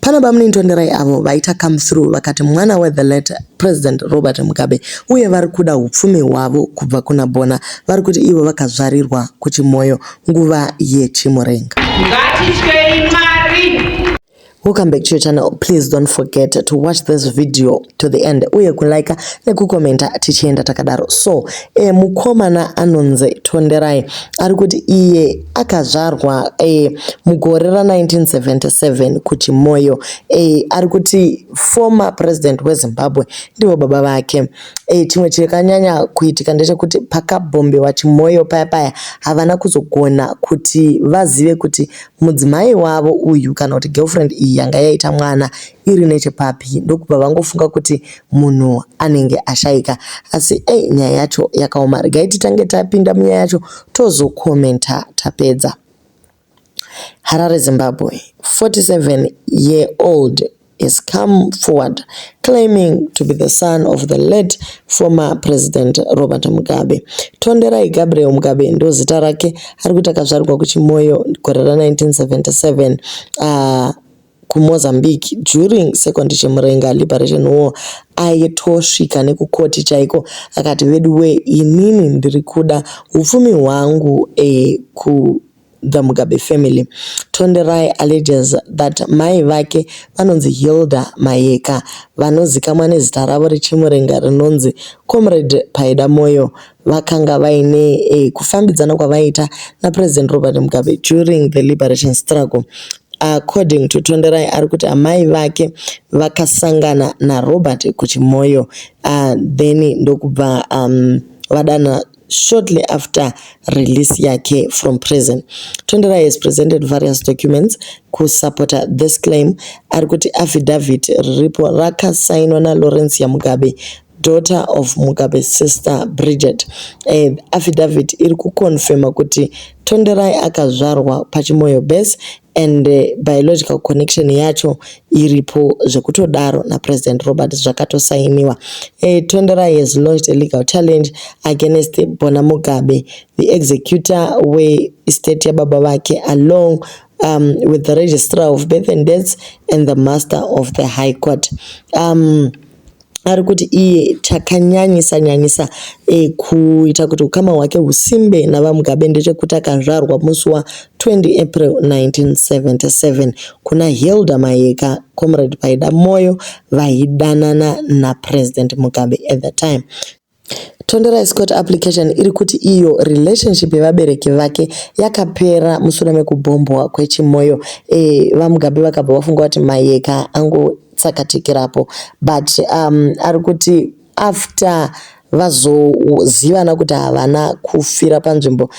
Pana bamunini Tonderai avo vaita come through vakati mwana we the late President Robert Mugabe uye vari kuda upfumi hwavo kubva kuna Bona. Vari kuti ivo vakazvarirwa kuChimoio nguva yeChimurenga. Ngatityei Mwari. Welcome back to your channel. Please don't forget to watch this video to the end uye kulike nekukomenta tichienda takadaro. So, mukomana anonzi Tonderai ari kuti iye akazvarwa mugore ra1977 kuChimoio. Ari kuti former president weZimbabwe ndivo baba vake. Chimwe chakanyanya kuitika ndechekuti pakabhombewa Chimoio paya paya, havana kuzogona kuti vazive kuti mudzimai wavo uyu kana kuti girlfriend iyi yanga yaita mwana iri nechepapi, ndokubva vangofunga kuti munhu anenge ashaika. Asi ei, nyaya yacho yakaoma. Regai titange tapinda munyaya yacho, tozokomenta tapedza. Harare, Zimbabwe. 47-year-old has come forward claiming to be the son of the late former President Robert Mugabe. Tonderai Gabriel Mugabe ndo zita rake. Ari kuti akazvarwa kuChimoio gore ra1977 kuMozambique during Second Chimurenga Liberation War. Aitosvika nekukoti chaiko akati, "Vedu inini ndiri kuda upfumi hwangu ku the Mugabe family." Tonderai alleges that mai vake vanonzi Hilda Mayeka, vanozikamwa nezita ravo reChimurenga rinonzi Comrade Paida Moyo, vakanga vaine kufambidzana kwavaita naPresident Robert Mugabe during the liberation struggle. According to Tonderai, ari kuti amai vake vakasangana naRobert kuChimoio, then ndokubva vadana shortly after release yake from prison. Tonderai has presented various documents kusupporta this claim. Ari kuti affidavit riripo rakasainwa naLawrence Mugabe, daughter of Mugabe's sister Bridget. Affidavit iri kuconfirma kuti Tonderai akazvarwa paChimoio Base and biological connection yacho iripo zvekutodaro naPresident Robert, zvakatosainiwa. Tonderai has launched a legal challenge against Bona Mugabe, the executor weestate yababa vake, along with the registrar of birth and deaths and the master of the High Court. Ari kuti iye chakanyanyisa nyanyisa kuita kuti ukama hwake husimbe navaMugabe ndechekuti akazvarwa musi wa20 April 1977 kuna Hilda Mayeka, Comrade Paida Moyo, vaidanana naPresident Mugabe at the time. Tonderai court application iri kuti iyo relationship yevabereki vake yakapera mushure mekubhombwa kweChimoio. VaMugabe vakabva vafunga kuti Mayeka angotsakatikirapo, but ari kuti after vazozivana kuti havana kufira panzvimbo,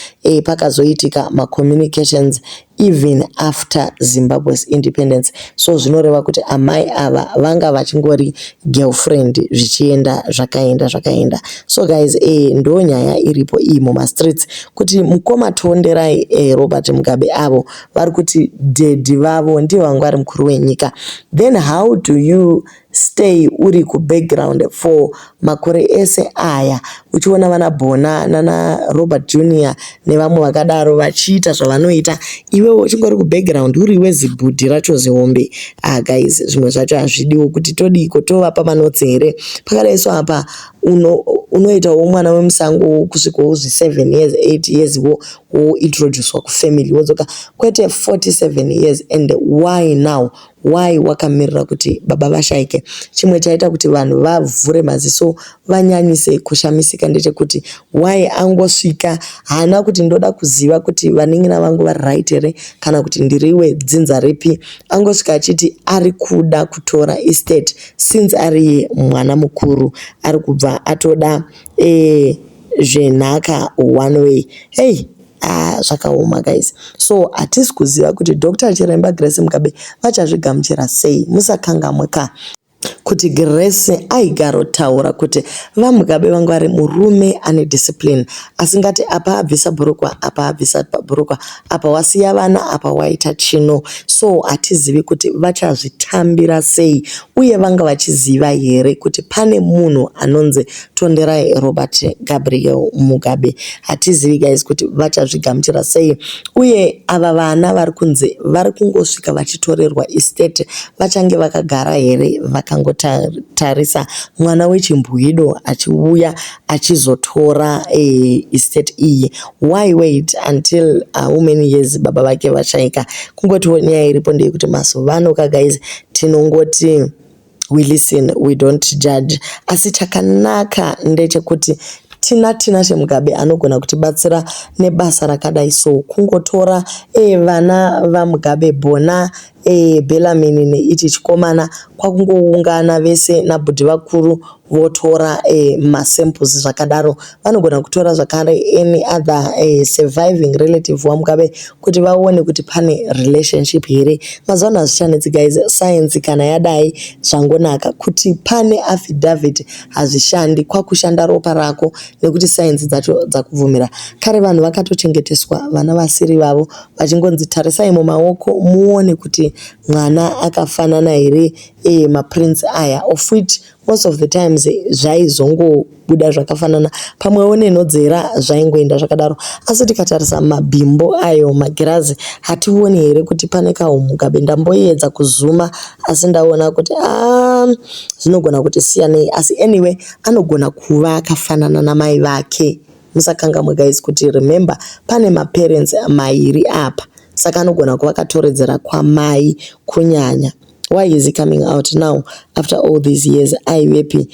pakazoitika macommunications even after Zimbabwe's independence. So zvinoreva kuti amai ava vanga vachingori girlfriend, zvichienda zvakaenda zvakaenda. So guys, ndo nyaya iripo iyi mumastreets kuti mukoma Tonderai Robert Mugabe avo vari kuti daddy vavo ndivo vanga vari mukuru wenyika. Then how do you stay uri kubackground for makore ese aya, uchiona vana Bona nana Robert Junior nevamwe vakadaro vachiita zvavanoita, iwewe uchingori kubackground uri wezibhudhi racho zihombe? Ah guys, zvimwe zvacho hazvidiwo kuti todiko tovapa manotes here pakadai. So apa unoitawo mwana wemusango kusvikawo zvi7 years, 8 years, wointroducwa kufamily, wodzoka, kwete 47 years. And why now? Why wakamirira kuti baba vashaike? Chimwe chaita kuti vanhu vavhure maziso, vanyanyise kushamisika ndechekuti why angosvika, haana kuti ndoda kuziva kuti vanin'ina vangu vari right here kana kuti ndiriwe dzinza ripi. Angosvika achiti ari kuda kutora estate. Since ari mwana mukuru, ari kubva atoda zvenhaka one way. Hey, ah, zvakaoma guys. So hatisi kuziva kuti Dr Chiremba Grace Mugabe vachazvigamuchira sei. Musakangamwe ka. Kuti Grace aigarotaura kuti VaMugabe vanga vari murume ane discipline asingati apa abvisa bhurukwa apa abvisa bhurukwa apa wasiya vana apa waita chino. So hatizivi kuti vachazvitambira sei uye vanga vachiziva here kuti pane munhu anonzi Tonderai Robert Gabriel Mugabe. Hatizivi guys kuti vachazvigamuchira sei uye ava vana vari kunzi vari kungosvika vachitorerwa estate vachange vakagara here vakangotarisa mwana wechimbwido achiuya achizotora estate iyi. Why wait until how many years baba vake vashaika? Kungotiwo nyaya iripo ndeyekuti mazuva ano ka guys tinongoti we listen, we don't judge. Asi chakanaka ndechekuti tina Tinashe Mugabe anogona kutibatsira nebasa rakadai so kungotora vana vaMugabe Bona Bellarmine neichi chikomana kwakungoungana vese nabhudhi vakuru votora masamples zvakadaro. Vanogona kutora zvakare any other surviving relative waMugabe kuti vaone kuti pane relationship here. Mazuva ano hazvichanetsi guys, science kana yadai zvangonaka kuti pane affidavit hazvishandi kwakushanda ropa rako nekuti science dzacho dzakubvumira. Kare vanhu vakatochengeteswa vana vasiri vavo vachingonzi tarisai mumaoko muone kuti mwana akafanana here maprints aya of which most of the times zvaizongobuda zvakafanana pamwewo nenhodzera zvaingoenda zvakadaro. Asi tikatarisa mabhimbo ayo magirazi hationi here kuti pane kahumugabe. Ndamboedza kuzuma asi ndaona kuti aa zvinogona kuti siyanei asi anyway anogona kuva akafanana namai vake. Musakanganwe guys kuti remember pane maparents mairi apa saka anogona kuva akatoredzera kwamai kunyanya. Why is he coming out now after all these years? Aivepi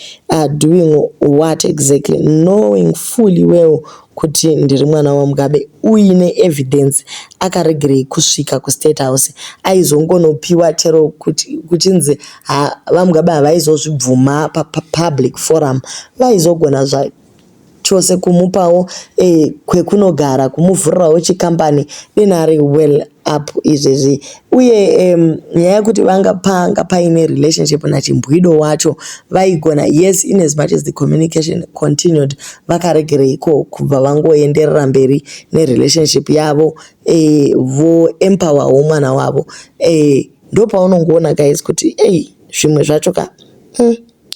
doing what exactly? Knowing fully well kuti ndiri mwana waMugabe uine evidence akaregerei kusvika kuState House aizongonopiwa chero kuchinzi VaMugabe havaizozvibvuma papublic forum vaizogona zvachose kumupawo kwekunogara kumuvhurirawo chikambani dena ari well up izvezvi uye nyaya yekuti vanga panga paine relationship nachimbwido wacho vaigona yes in as much as the communication continued vakaregereiko kubva vangoenderera mberi nerelationship yavo voempowerwo mwana wavo ndopaunongoona guys kuti ei zvimwe zvacho ka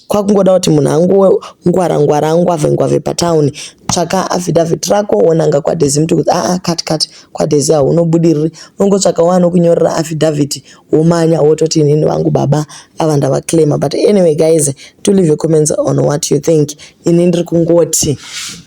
kwakungoda kuti munhu angongwara ngwara angwavhe ngwavhe patauni tsvaka affidavit rako wonanga kwaDhezi Mtukudzi aa kati kati kwaDhezi haunobudiriri unongotsvakawo anokunyorera affidavit womanya wototi inini vangu baba ava ndavaclaima but anyway guys to leave your comments on what you think ini ndiri kungoti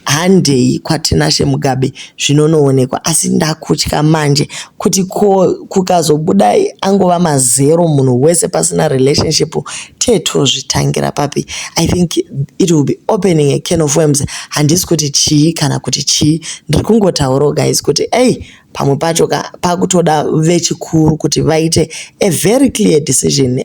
handei kwaTinashe Mugabe zvinonoonekwa asi ndakutya manje kuti ko kukazobuda angova mazero munhu wese pasina relationship tetozvitangira papi i think it will be opening a can of worms handisi kuti chii kana kuti chii ndiri kungotaurawo guys kuti ei pamwe pacho pakutoda vechikuru kuti vaite a very clear decision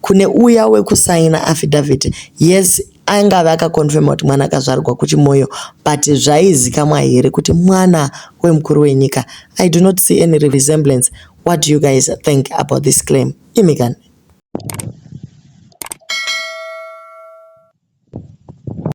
kune uya wekusaina affidavit yes angave akaconfirma kuti mwana akazvarwa kuchimoyo but zvaizikamwa here kuti mwana wemukuru wenyika i do not see any resemblance what do you guys think about this claim imikani.